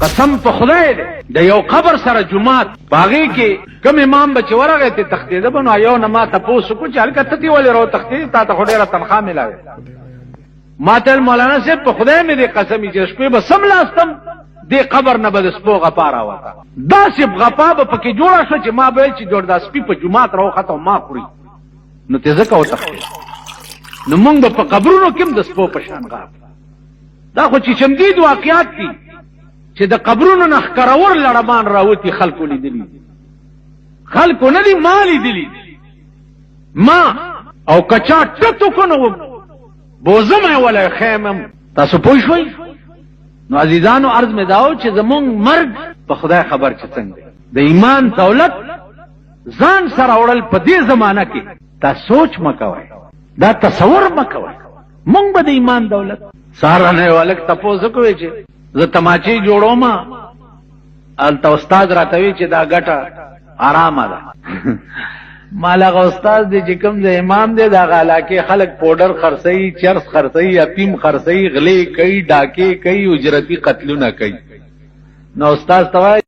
قسم په خدای دی، د یو قبر سره جومات، په هغې کې کوم امام به چې ورغی ترې تښتېده به، نو یو نه ما تپوس وکړو چې هلکه ته ترې ولې راوتښتېدې، تا ته خو ډېره تنخوا میلاوې. ما ته مولانا صاحب په خدای مې دې قسم چې شپې به سم لاستم دې قبر نه به د سپو غپا راوته، داسې غپا به پکې جوړه شوه چې ما به ویل چې جوړ دا سپي په جومات راوخته او ما خوري، نو ترې ځکه وتښتېد. نو موږ به په قبرونو کې هم د سپو په شان غاپ. دا خو چې چمدید واقعات دي چې د قبرونو نه ښکرور لړمان راوتي، خلکو لیدلي، خلکو نه دي ما لیدلي. ما او کچا ټتو کنو بوزم یې ولی خیمم. تاسو پوه شوئ؟ نو عزیزانو عرض مې داو چې زمونږ مرګ په خدای خبر چې څنګه دی. د ایمان دولت ځان سره وړل په دې زمانه کې دا سوچ مه کوئ، دا تصور مه کوئ. مونږ به د ایمان دولت ساره نه یو هلک تپوس وکړي چې زه تماچې جوړوم، هلته استاد راته وي چې دا ګټه حرامه ده. مال هغه استاد دی چې کوم ځای امام دی، د هغه علاقې خلک پوډر خرڅوي، چرس خرڅوي، اپیم خرڅوي، غلې کوي، ډاکې کوي، اجرتي قتلونه کوي. نو استاد ته وایي